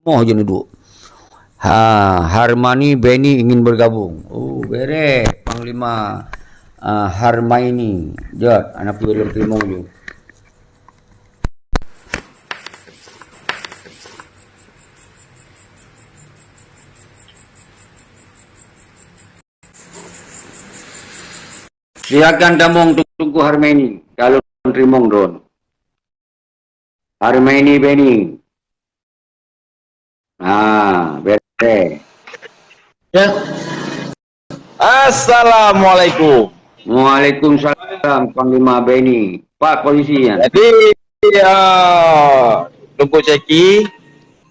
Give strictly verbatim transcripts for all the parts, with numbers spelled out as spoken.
Timoh je neuduek. Ha, Harmani Beni ingin bergabung. Oh, bereh Panglima, ah, Harmaini. Jot, aneuk peue lôn timoh ju. Silakan tamong Teungku Harmeni, kalau teurimong droen. Harmeni Beni. Ha, bereh. Ya. Assalamualaikum. Waalaikumsalam, Panglima Beni. Pat posisi nyan? Jadi, ya, Teungku Syeki,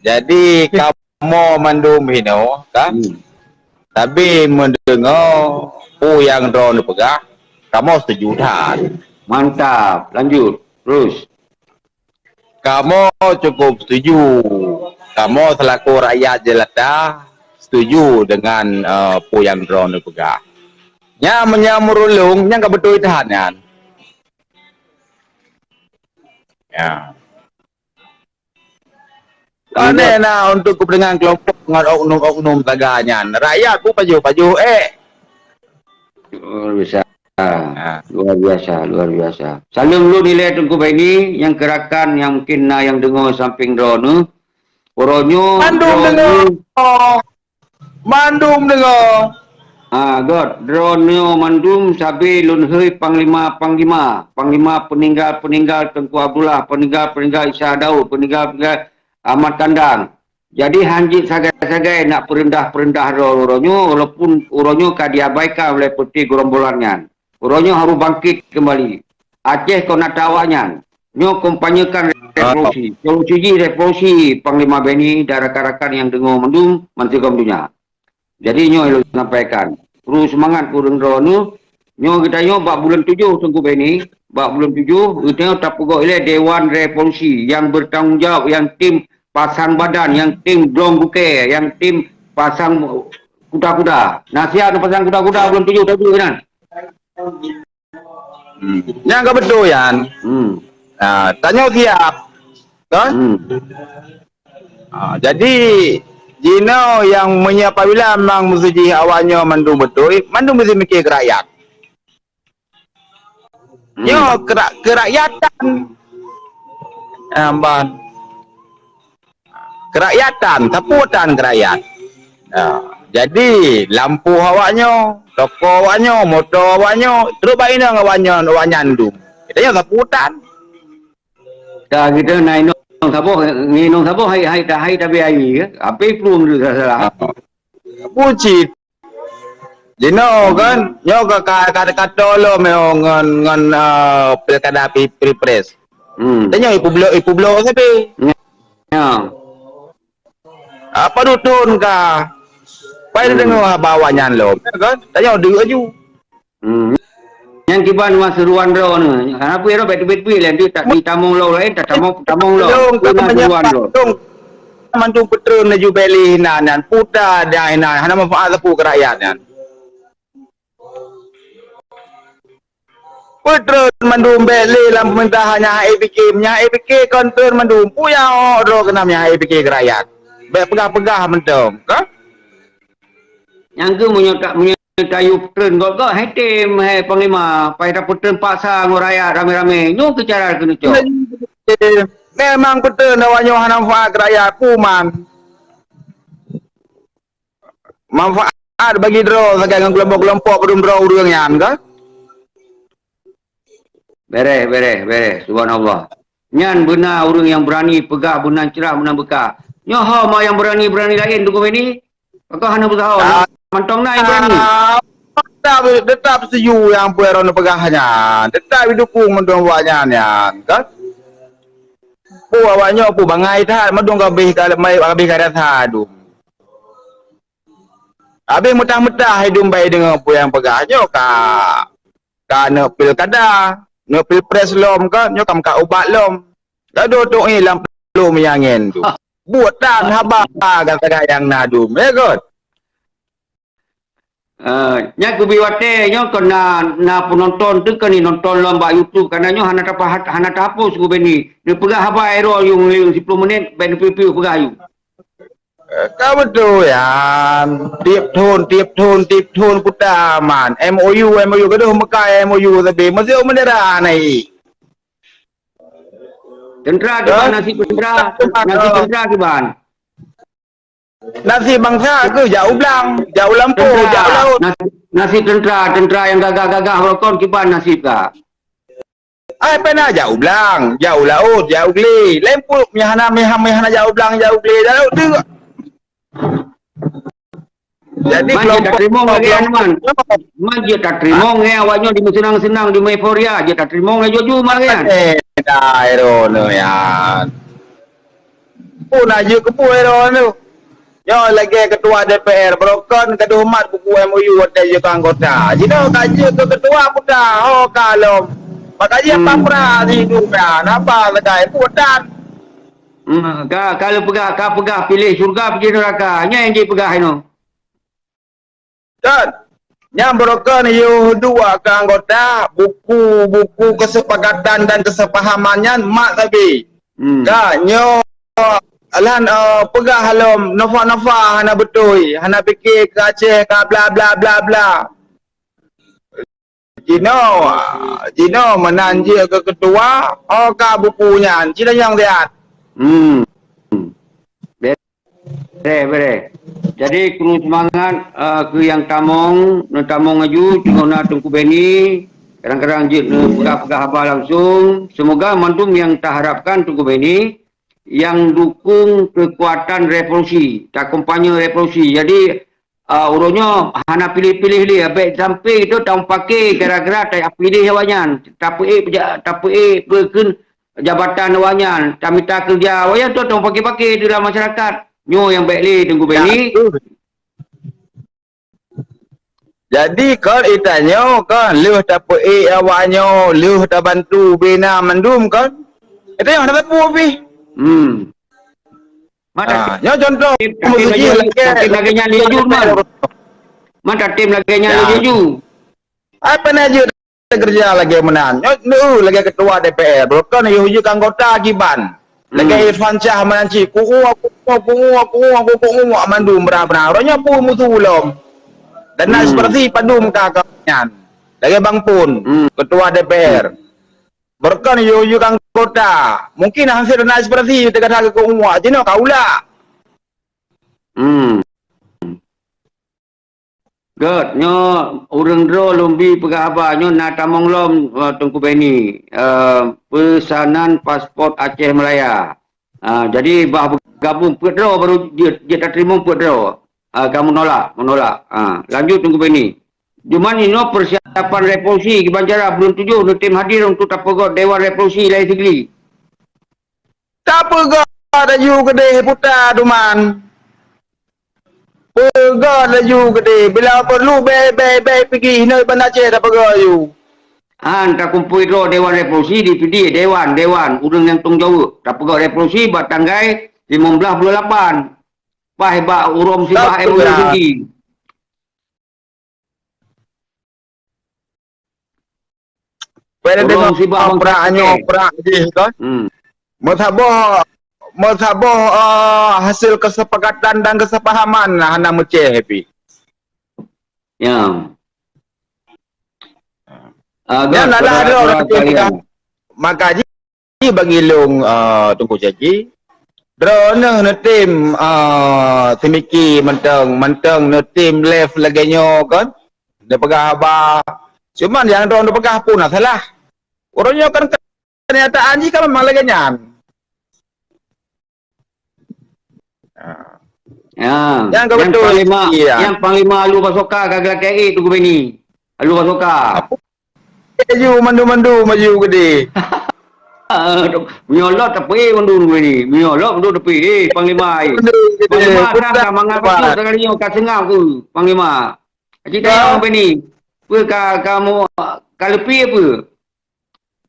jadi kamoe mandum hino, kan? Hmm. Tapi mendengar peue nyang droeneuh peugah, kamoe setuju that. Mantap, lanjut, terus. Kamoe cukup setuju. Kamoe selaku rakyat jelata setuju dengan, eh, peue nyang droeneuh peugah. Nyan meunyoe meureuloh, nyan ka beutôi that nyan. Ya. Aneh na untuk kepentingan kelompok ngon oknum-oknum saga nyan. Rakyat pun pajoh-pajoh ék. Luar biasa. Ha. Luar biasa, luar biasa. Saleuem lôn ilée Teungku Beni, nyang keu rakan nyang mungkin na nyang deungoe sampéng droeneuh. Uroe nyoe mandum deungoe. Mandum deungoe. Ha, göt. Droeneuh mandum sabe lôn hôi panglima-panglima, panglima peuninggal-peuninggal Teungku Abdullah, peuninggal-peuninggal Isa Daud, peuninggal-peuninggal Ahmad Kandang. Jadi, hanjeuet sagai-sagai nak peureundah-peureundah droe uroe nyoe, walaupun uroe nyoe ka diabaikan oleh peuté gerombolan nyan. Uroe nyoe harôh bangkét keumbali. Aceh kon atra awaknyan. Nyoe kampanyekan revolusi. Revolusi jih revolusi Panglima Beni dan rakan-rakan nyang deungoe mandum mantong donya. Jadi nyoe lôn sampaikan. Kru seumangat ureuëng droeneuh. Nyoe geutanyoe bak buleuen tujoh Teungku Beni, bak buleuen tujoh geutanyoe tapeugot ilée Dewan Revolusi nyang bertanggung jawab, nyang tim pasang badan, nyang tim glong gukée, nyang tim pasang kuda-kuda. Na siap neupasang kuda-kuda buleuen tujoh tadi kan? Hmm. Nyang ka beutôi nyan. Hmm. Ha, tanyoe siap. Kan? Hmm. Ha, jadi, jinoe nyang meunyoe apabila memang meuseujih awaknyoe mandum beutôi, mandum meuseujih miké keu rakyat. Hmm. Nyoe kera-, kerakyatan. Ha, ban. Kerakyatan, sapeue tan kerakyat. Ha, jadi, lampôh awaknyoe, toko awaknyoe, moto awaknyoe, trok bak inong awaknyoe, awaknyan dum. Geutanyoe sapeue tan. Ka geutanyoe na inong saboh, ngon inong saboh hai, hai, hai tabi ayi, ke? Api plueng tu salah-salah. Ha. Bucit. Jinoe kan, nyoe ka, ka, ka, ka tolom nyoe ngon, ngon, eh, pilkada pi-, pilpres. Hmm. Tanyoe ipeubloe, ipeubloe sabe. Ya. Apa duthon ka? Pai deungoe haba awaknyan lom, ya kan? Tanyoe deuk aju. Hmm. Nyang kiban wah seruan droeneuh. Hana peue droe, bèk teubiet-biet lé, di ta-, di tamong lom laén, ta-, tamong, tamong lom. Lom, ka meunyoe seruan droe. Lom. Mandum peutreun laju bèk lé inan nyan. Puta dah inan, hana manfaat sapeue keu rakyat nyan. Peutreun mandum bèk lé lam pemerintahan nyang hana pikée, nyang hana pikée kon treun mandum. Peue nyang droe keunam nyang hana pikée keu rakyat. Bèk peugah-peugah mantong, ka? Nyang keuh meunyoe ta-, meunyoe tayue peutreun got-got, hai tem, hai panglima, pai tapeutreun paksa ngon rakyat ramé-ramé. Nyoe keuh cara keuneuk cok. Memang peutreun awaknyoe hana manfaat keu rakyat, peue man. Manfaat bagi droe sagai ngon keulompok-keulompok peudum droe ureuëng nyan, ka? Bereh, bereh, bereh. Subhanallah. Nyan beuna ureuëng nyang beurani peugah, beuna ceurah, beuna beuka. Nyoe ho ma nyang beurani-beurani laén, Teungku Beni? Pakon hana beuseuha? Ah. Mantong na nyang beurani. Ah, tetap, tetap setuju nyang peue droeneuh peugah nyan. Tetap didukung mantong awaknyan nyan, kan? Peue awaknyoe peue bangai that, mandum ka habéh ka, habéh ka rasa dum. Habéh meutah-meutah hai dum bai deungoe peue nyang peugah nyoe ka, ka neuk pilkada, neuk pilpres lom ka, nyoe ka meukat ubat lom. Ka dua tok ngi lam lom nyang ngen tu. Buet tan haba gata nyang na dum, ya kan? Eh, nyan kubi watée nyoe kon na, na peunonton teuh kon nonton lom bak YouTube, karena nyoe hana tapahat, hana tahapus kubi ni. Neupeugah haba Erol yue ngieng siploh menit, bèk neupiôh-piôh peugah yue. Ka beutôi nyan. Tiep thon, tiep thon, tiep thon puta man. M O U, M O U, gadoh meukai M O U sabe. Meuseu bendera naik. Teuntara kiban nasib teuntara, nasib teuntara kiban. Nasib bansa keuh jak u blang, jak u lampôh, jak u laôt. Nas-, nasib teuntara, teuntara nyang gagah-gagah beurokon kiban nasib ka. Ai, peue na jak u blang, jak u laôt, jak u glé. Laén peuet meuhana, meuhana jak u blang, jak u glé, jak u laôt teuk. Jadi, man jeuet kelompok, tateurimong lagèe nyan, man. Man jeuet tateurimong lagèe awak nyoe di meuseunang-seunang, di meueuforia, jeuet tateurimong lagèe juju, man, lagèe nyan. Eh, dah, ero, nyan. Pun na jeuet keu peue droeneuh. Nyoe lagèe ketua D P R, beurokon gadoh mat buku M O U watèe jeuet keu anggota. Jinoe ka jeuet keu ketua puta, ho ka lom. Maka jih, hmm, papra siduek nyan, haba sagai, peue tan. Hmm, ka, ka lheueh peugah, ka peugah piléh syeuruga pih neuraka. Nyan nyang jipeugah inoe. Kan? Nyan beurokon yôh duek keu anggota, buku-buku keusepakatan dan keusepahaman nyan mat sabe. Hmm. Ka, nyoe, lan, eh, peugah lom, nofa-nofa hana beutôi, hana pike keu Aceh, ka bla, bla, bla, bla. Jinoe, jinoe meunan jeuet keu ketua, ho ka buku nyan, ci tanyong siat. Hmm. Bereh, bereh. Jadi, keuneuk seumangat, eh, keu nyang tamong, neutamong laju, teungoh na Teungku Benny, kadang-kadang jeuet neupeugah-peugah haba langsung. Semoga mandum nyang taharapkan Teungku Benny, nyang dukung keukuatan revolusi, takompanye revolusi. Jadi, ah, uroe nyoe hana piléh-piléh lé, bèk sampoe teuh tameupaké gara-gara tapiléh awaknyan, tapeuék peja-, tapeuék peukheun jabatan awaknyan, tamita keureuja awaknyan, teuh tameupaké-paké di lam masyarakat. Nyoe nyang bèk lé Teungku Benny. Jadi, kon itanyoe, kon lheueh tapeuék awaknyoe, lheueh tabantu bina mandum, kon? Itanyoe hana sapeue pih. Hmm. Mata, ah, nyoe contoh, tatem lagèe, tatem lagèe nyan laju, man. Mata tem lagèe nyan laju. Apa na jeuet keureuja lagèe meunan? Nyoe, nyoe lagèe ketua D P R, beurokon yôh jeuet keu anggota kiban. Lagèe, hmm, Irfan Syah meunan cit, ku'uek, ku'uek, ku'uek, ku'uek, ku'uek, mandum bra-bra. Uroe nyoe peue musuh lom. Dan na, hmm, seperti padum ka, ka nyan. Lagèe Bang Pun, hmm, ketua D P R. Hmm. Beurokon yôh-yôh keu anggota. Mungkin hana sireunak seperti teuka that keu umat jinoe ka ulak. Hmm. Gèt, nyoe ureueng droe lôn bi peugah haba, nyoe na tamong lom, eh, Teungku Benny, eh, peusanan paspot Aceh Malaya. Ah, jadi bah beugabong peuet droe baru jeuet, jeuet tateurimong peuet droe. Ah, ka meunolak, meunolak. Ah, lanjut Teungku Benny. Cuman inoe persiapan revolusi kiban cara buleuen tujoh neutem hadir untuk tapeugöt Dewan Revolusi Laie Sigli. Tapeugöt laju keudeh puta duman. Peugöt laju keudeh. Bila perlu bèk, bèk, bèk pigi hinoe Banda Aceh tapeugöt laju. Han takumpôi droe Dewan Revolusi di Pidie, Dewan, Dewan, ureueng nyang tanggung jaweueb. Tapeugöt revolusi bak tanggai limong blaih buleuen lapan. Paih bak uroe musibah M O U Sigli. Peureulèe deungoe prak nyoe, prak jih kan. Hmm. Meusaboh, meusaboh, eh, hasil kesepakatan dan kesepahaman hana meucéh pih. Ya. Nyan adalah droe kalian. Maka jih bagi lôn, eh, Teungku Syaki, droeneuh neutem, eh, seumiki mantong, mantong neutem live lagèe nyoe kan. Neupeugah haba. Cuman nyang droeneuh peugah pun na salah. Uroe nyoe kan kenyataan jih kan memang lagèe nyan. Ha. Ya, nyang ka beutôi. Panglima, ya. Nyang Panglima Alu Basoka ka geulakèe Teungku Benny. Alu Basoka. Apa? Maju, mandu-mandu, maju gede. Meunyoe lôn tapi mandu Teungku Benny. Meunyoe lôn mandu tapi, eh, Panglima, eh. Mandu gede. Panglima, putar, ka mangat putar. Beutôi sekali nyoe ka seungab ku, Panglima. Cit tanyong Benny. Peue ka, kamu, ka leupie peue?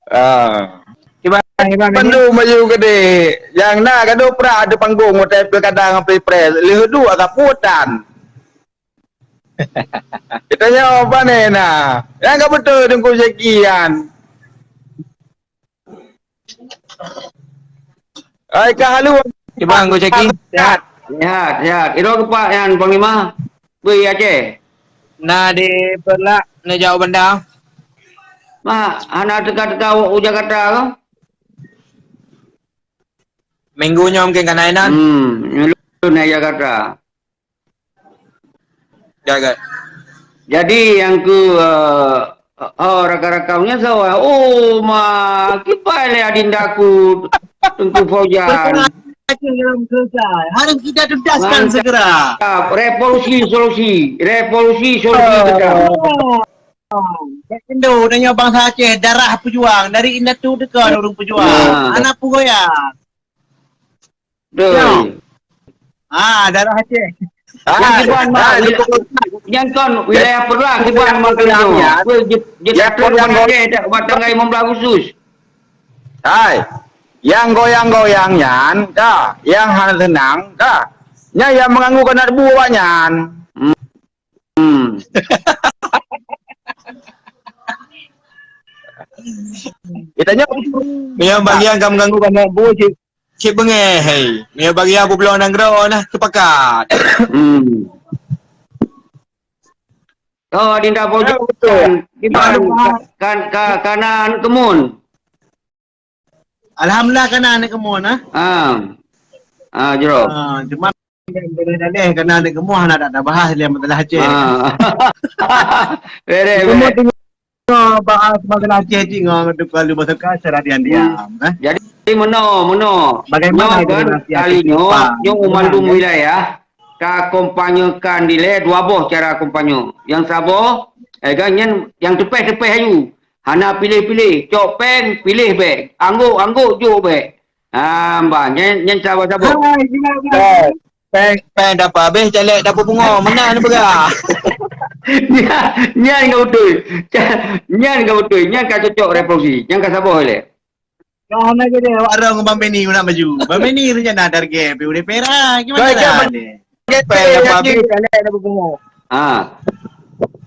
Ah. Kiban, kiban, Benny. Mandu maju gede. Nyang na gadoh prak di panggong watèe pilkada ngon pilpres. Lheuh duek ka putan. Kita nyoe pane na. Nyang ka beutôi Teungku Syaki nyan. Ai ka halu. Kiban, Teungku Syaki. Sehat. Sehat, sehat. Iro keupak nyan, Panglima? Bui Aceh? Na di Peureulak, na jauh banda. Mak, hana teuka-teuka u Jakarta ke? Minggu nyoe mungkin ka na inan. Hmm, nyoe lôn na Jakarta. Jaga. Jadi yang ke, eh, oh, rakan-rakan punya sawah. Oh, ma, kipai lé adindaku, Teungku Fauzan. Perkara Aceh dalam selesai. Harus kita tuntaskan segera. Mantap. Revolusi solusi. Revolusi solusi. Oh. Cek Indo, dan nyoe bansa Aceh, darah pejuang dari indatu teuka ureueng pejuang. Nah. Anak pugoya. Betul. Ya. Ah, darah Aceh. Ah, yang kiban, ah, mak, wil-, yang kon wilayah Peureulak, kiban, mak, yang kon, ya. Weh, je-, je-, yang kon, yang kon. Aceh, dak, buat tanggal lima belas Agustus. Hai, yang goyang-goyang nyan, ka, yang hana seunang, ka. Nyan yang mengganggu keunan bu awak nyan. Hmm. Hmm. Geutanyoe. Meunyoe bagian ka mengganggu keunan bu, cit, cit beungéh, hei. Meunyoe bagian peubloe nanggroe nah, teupakat. Hmm. Oh, Dinda Fauzan. Ya, betul. Kiban, ka, ka, ka, kana aneuk keumuen. Alhamdulillah, kana aneuk keumuen, ah. Ah. Ah, jroh. Ah, cuma daleh-daleh kana aneuk keumuen hana dak tabahas lé masalah Aceh. Ah. Beres, beres. Keumuen tengok bahas masalah Aceh cit ngon Teungku Alu Basoka secara diam-diam, eh. Jadi, meunoe, meunoe. Bagaimana nyoe kan, generasi kali Aceh nyoe, depan? Nyoe u mandum wilayah, takompanyekan dilée dua boh cara kompanye. Yang saboh, eh, kan, nyan, yang teupeh-teupeh aju. Hana piléh-piléh, cok péng, piléh bék. Anggôk-anggôk, jok bék. Ah, bah, nyan, nyan saboh-saboh. Hai, gila, gila. Eh, péng, péng dapat habéh, caleg dapat pungo. Meunan peugah. Nyan, nyan ka beutôi. Nyan ka beutôi. Nyan ka cocok revolusi. Nyan ka saboh ilée. Kau hana jadi awak rong Bang Beni nak maju. Bang Beni rencana target P U D P lah. Gimana lah ni? Péng dapat habéh, caleg dapat pungo. Ha.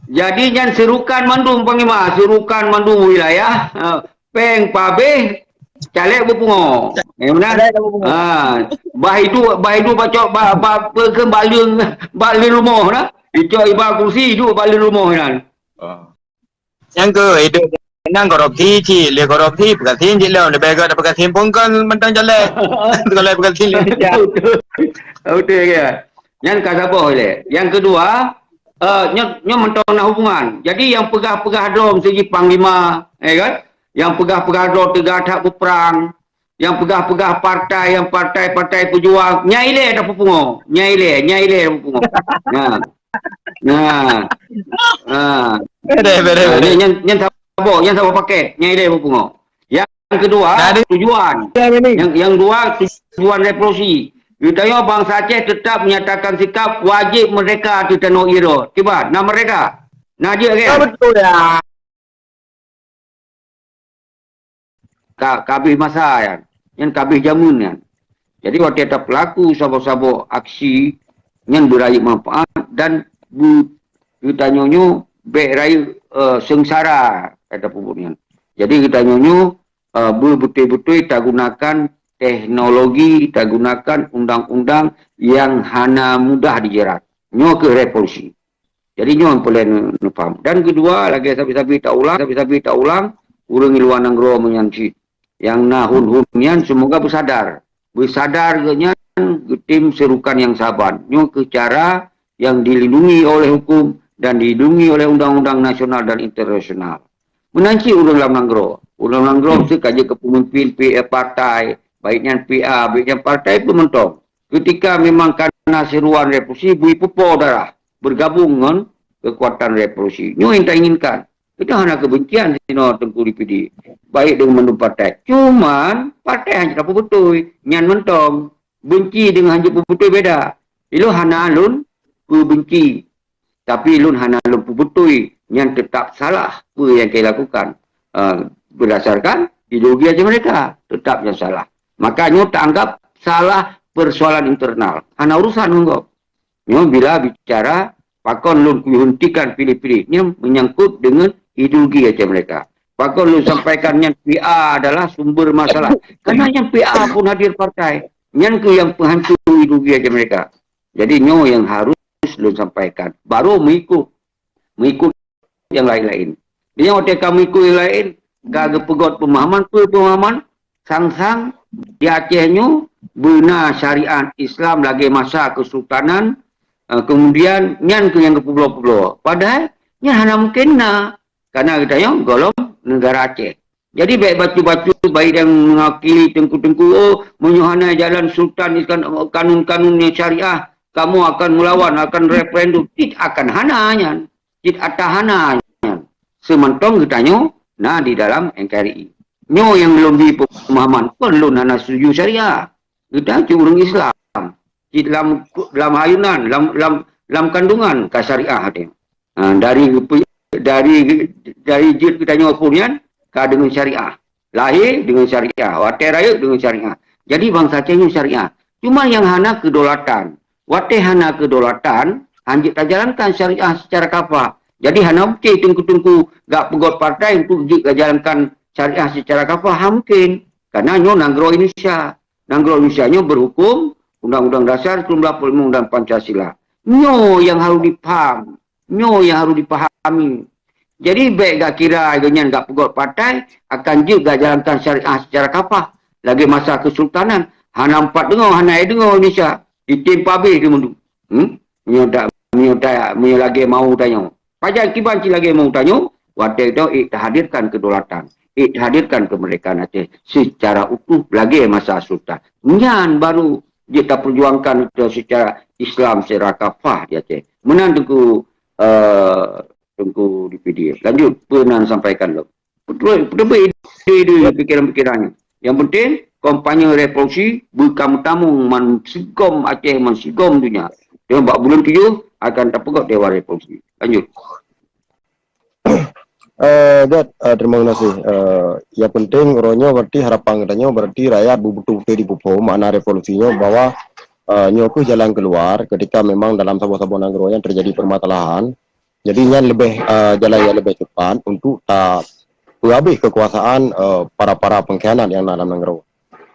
Jadi nyan serukan mandum Panglima, serukan mandum wilayah. Ha. Péng pabéh, caleg beupungo. Eh, meunan? Caleg beupungo. Ha. Bah iduek, bah iduek bacok ba, ba, ba, ke bak leuen, bak leuen rumoh na. Icok iba kursi iduek bak leuen rumoh nyan. Oh. Nyang keu iduek nang korupsi cit, lé korupsi peukasin cit lom, leubeh gét peukasin pun kon mantong caleg. Kalau peukasin lé. Betul. Betul ke? Nyan ka saboh ilée. Yang kedua, eh, nyoe, nyoe mantong na hubungan. Jadi yang peugah-peugah droe siji panglima, eh kan? Yang peugah-peugah droe teuga that beuprang, yang peugah-peugah partai, yang partai-partai pejuang, nyan ilée tapeupungo. Nyan ilée, nyan ilée tapeupungo. Nah. Nah. Nah. Beres, beres, nah, beres. Nyan, nyan, nyan saboh, nyan saboh paket, nyan ilée tapeupungo. Yang kedua, nah, ada tujuan. Yang, yang dua, tujuan revolusi. Geutanyoe bansa Aceh tetap menyatakan sikap wajib merdeka di tanoh Iro. Kiban, na merdeka. Na jeuet kan? Ya, betul ya. Ka, ka habéh masa nyan. Nyan ka habéh jameun nyan. Jadi, watée tapelaku saboh-saboh aksi, nyan beurayeuk manfaat dan be-, geutanyoe nyoe bék rayeuk, eh, seungsara, kata peubuet nyan. Jadi, geutanyoe nyoe, eh, beubeutôi-beutôi tagunakan teknologi, tagunakan undang-undang nyang hana mudah dijerat. Nyoe keuh revolusi. Jadi nyoe nyang peureulée neupaham. Dan keudua, lagée sabe-sabe taulang, sabe-sabe taulang, ureuëng di luwa nanggroe meunyan cit. Nyang na hun-hun nyan seumoga beusadar. Beusadar geuhnyan geutem seurukan nyang saban. Nyoe keuh cara nyang dilindungi oleh huköm dan dilindungi oleh undang-undang nasional dan internasional. Meunan cit ureuëng lam nanggroe. Ureuëng lam nanggroe meusti ka jeuet keu peumimpin P A partai, baik nyan P A, baik nyan partai pun mantong. Keutika memang ka na seuruan revolusi, bui pupo darah, bergabung ngon keukuatan revolusi. Nyoe nyang tainginkan. Kita hana keubencian sinoe Teungku D P D. Baik deungon mandum partai. Cuman, partai hana tapeubeutôi. Nyan mantong. Benci deungon hanjeuet peubeutôi beda. Ilôn hana lôn peubenci. Tapi lôn hana lôn peubeutôi nyan teutap salah peue nyang ka ilakukan, eh, berdasarkan ideologi Aceh Merdeka. Teutap nyan salah. Maka nyoe taanggap salah persoalan internal. Hana urusan ngon gob. Nyoe bila bicara pakon lôn kuhentikan pilih-pilih. Nyoe menyangkut dengan ideologi Aceh Merdeka. Pakon lôn sampaikan nyan P A adalah sumber masalah. Karena nyan P A pun hadir partai. Nyan keuh nyang peuhantu ideologi Aceh Merdeka. Jadi nyoe nyang harus lôn sampaikan. Baru mengikut, mengikut nyang laén-laén. Di nyoe watée ka mengikut nyang laén, ka geupeugot peumahaman, peue peumahaman, sang-sang di Aceh nyoe beuna syariat Islam lagée masa kesultanan, eh, kemudian nyan keuh nyang geupubloe-publoe. Padahai nyan hana mungken na, karena geutanyoe gohlom negara Aceh. Jadi bék bacut-bacut, baik nyang mewakili teungku-teungku, oh, meunyoe hana jalan sultan ikan kanun-kanun nyang syariah, kamoe akan melawan, akan referendum. Cit akan hana nyan. Cit ata hana nyan. Seumantong geutanyoe na di dalam N K R I. Nyoe nyang lôn bi peumahaman, kon lôn hana setuju syariah. Geutanyoe cit ureuëng Islam. Cit lam, lam ayunan, lam, lam, lam kandungan ka syariah teuh. Ha, dari, dari, dari jeuet geutanyoe phon nyan ka deungon syariah. Lahé deungon syariah, watée rayeuk deungon syariah. Jadi bansa Aceh nyoe syariah. Cuma nyang hana kedaulatan. Watée hana kedaulatan, hanjeuet tajalankan syariah secara kafah. Jadi hana oke teungku-teungku gak peugot partai untuk jeuet tajalankan syariah secara kafah, ha mungkin. Karena nyoe nanggroe Indonesia. Nanggroe Indonesia nyoe berhukum Undang-Undang Dasar seribu sembilan ratus empat puluh lima dan Pancasila. Nyoe yang harus dipaham. Nyoe yang harus dipahami. Jadi bék gak kira geuhnyan gak peugot partai akan jeuet gak jalankan syariah secara kafah lagée masa kesultanan. Hana empat deungoe, hana deungoe Indonesia. Ditimpa habéh di mundu. Hmm? Meunyoe tak, meunyoe tak, meunyoe lagée mau tanyoe. Pajan kiban cit lagée mau tanyoe, watée tu ik tahadirkan kedaulatan, ik tahadirkan kemerdekaan Aceh secara utuh lagée masa sultan. Nyan baru jeuet taperjuangkan secara Islam, secara kafah di Aceh. Meunan Teungku, eh, Teungku D P D. Lanjut, peue nan sampaikan lom. Beutôi, beutôi ide-ide pikiran-pikiran. Yang penting, kampanye revolusi beuka meutamong man sigom Aceh, man sigom dunia. Dan bak bulan tujuh akan tapeugot Dewan Revolusi. Lanjut. Eh, Gad, eh, terima kasih. Eh, yang penting uroe nyoe berarti harapan geutanyoe berarti rakyat betul-betul dipupuk makna revolusi nyoe bahwa eh, nyoe keuh jalan keluar ketika memang dalam saboh-saboh nanggroe nyan terjadi permasalahan. Jadi nyan lebih eh, jalan yang lebih cepat untuk ta peuhabéh kekuasaan eh, para-para pengkhianat yang na dalam nanggroe.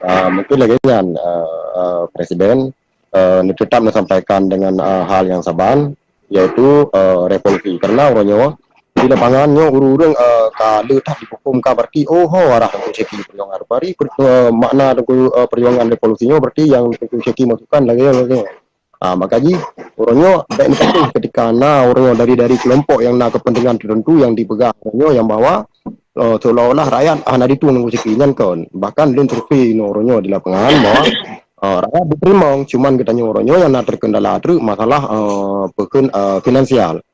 Ah, mungkin lagée nyan eh, eh, Presiden eh, tetap neusampaikan dengan eh, hal yang saban, yaitu eh, revolusi. Karena uroe nyoe di lapangan nyoe ureuëng-ureuëng eh, ka le that dihukum ka berarti oh ho arah Teungku Syeki perjuangan. Bari per, eh, makna Teungku eh, perjuangan revolusi nyoe berarti yang Teungku Syeki masukkan lagée lagée. Ah, maka jih uroe nyoe baik meututoh ketika na uroe nyoe dari dari kelompok yang na kepentingan tertentu yang dipeugah uroe nyoe yang bahwa uh, seolah-olah rakyat hana ditueng ngon siki nyan kon. Bahkan lôn survei inoe uroe nyoe di lapangan bahwa uh, rakyat diterimong, cuman geutanyoe uroe nyoe yang na terkendala treuk masalah uh, peukeun uh, finansial.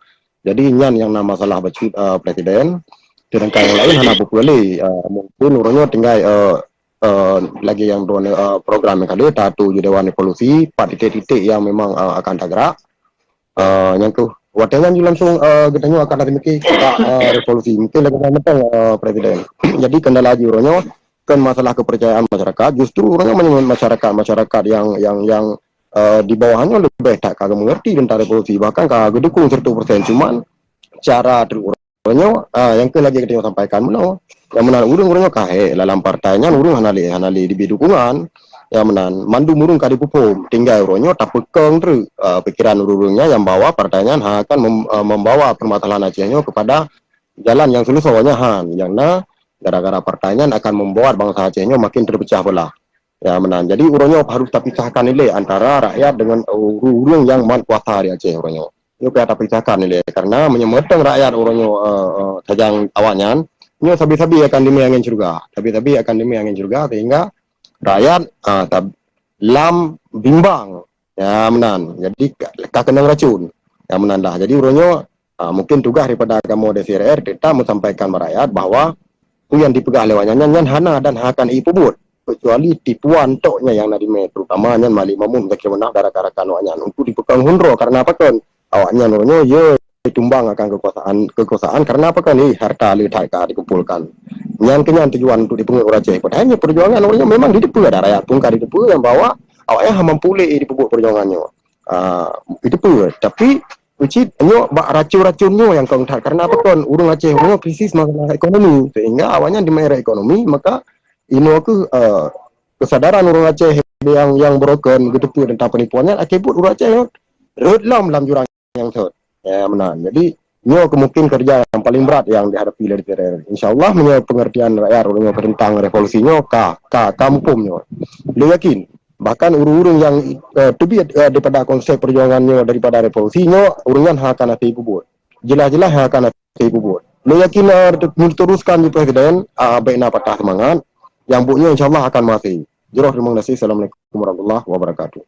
Jadi nyan yang na masalah bacut uh, presiden. Sedangkan yang lain hana peue-peue lé. Uh, mungkin uroe nyoe tinggai uh, uh, lagi yang dua uh, program yang kada tatu je dewan revolusi, empat titik-titik yang memang uh, akan tergerak. Uh, yang tu, watée nyan langsung uh, geutanyoe akan ada mikir uh, revolusi. Mungkin lagi dah matang uh, presiden. Jadi kendala ji uroe nyoe kan masalah kepercayaan masyarakat, justru uroe nyoe menyebut masyarakat, masyarakat yang yang yang uh, di bawahnya lebih tak kagak mengerti tentang revolusi, bahkan kagak dukung seratus persen. Cuman cara terus Nyoe, ah, nyang keuh lagée geutanyoe sampaikan meunoe. Nyang meunan ureuëng-ureuëng nyoe ka hék lam partai nyan ureuëng hana lé hana lé dibri dukungan. Nyang meunan mandum ureuëng ka dipuphom, tinggai uroe nyoe tapeukong treuk, ah, pikiran ureuëng-ureuëng nyan nyang bahwa partai nyan akan mem, ah, membawa permasalahan Aceh nyoe kepada jalan nyang seuleusoe nyan han, nyang na gara-gara partai nyan akan membuat bansa Aceh nyoe makin terpecah belah. Ya meunan. Jadi uroe nyoe harus tapisahkan ilée antara rakyat dengan ureuëng-ureuëng nyang mat kuasa di Aceh uroe nyoe. Nyoe payah tapisahkan ilée karena meunyoe meuteung rakyat uroe nyoe uh, uh, tajang awaknyan, nyoe sabi-sabi akan dimé angin syurga. Sabi-sabi akan dimé angin syurga sehingga rakyat uh, tab, lam bimbang. Ya meunan. Jadi ka, ka keunong racun. Ya meunan dah. Jadi uroe nyoe uh, mungkin tugas daripada kamoe D C R R tetap menyampaikan bak rakyat bahwa peue nyang dipeugah lé awaknyan nyan, nyan hana dan hana akan jipeubuet, kecuali tipuan tok nyan nyang na dimé, terutama nyan Malik Mahmud, Muzakir Manaf dan rakan-rakan awaknyan untuk dipeukong hundroe karena pakon awaknyan uroe nyoe ye tumbang akan kekuasaan, kekuasaan karena pakon eh harta le that ka dikumpulkan. Nyan keuh nyan tujuan untuk dipeungeut ureuëng Aceh. Padahai nyoe perjuangan uroe nyoe memang diteupeu, ada rakyat pun ka diteupeu nyang bahwa awaknyan hana mampu lé jipeubuet perjuangan nyoe. Ah, diteupeu, tapi Ucit nyoe bak racun-racun nyoe nyang kong that karena apa kon ureuëng Aceh nyoe krisis masalah ekonomi sehingga awaknyan dimain ekonomi maka inoe keuh uh, kesadaran ureuëng Aceh nyang, nyang broken, geuteupeue teuntang penipuan nyan, akhé buet ureuëng Aceh nyoe rhot lom lam jurang nyang thot. Ya, meunan. Jadi, nyoe kemungkin kerja yang paling berat yang dihadapi oleh D P R R. Insya Allah, meunyoe pengertian rakyat ureuëng nyoe teuntang revolusi nyoe, ka, ka, ka muphom nyoe. Lé yakin, bahkan ureuëng-ureuëng yang uh, teubiet uh, daripada konsep perjuangan nyoe, daripada revolusi nyoe, ureuëng nyan akan hati peubuet. Jelas-jelas akan hati peubuet. Lé yakin uh, teruskan di Presiden, uh, baik na patah semangat, yang buet nyoe insya Allah akan mati. Jroh terima kasih. Assalamualaikum warahmatullahi wabarakatuh.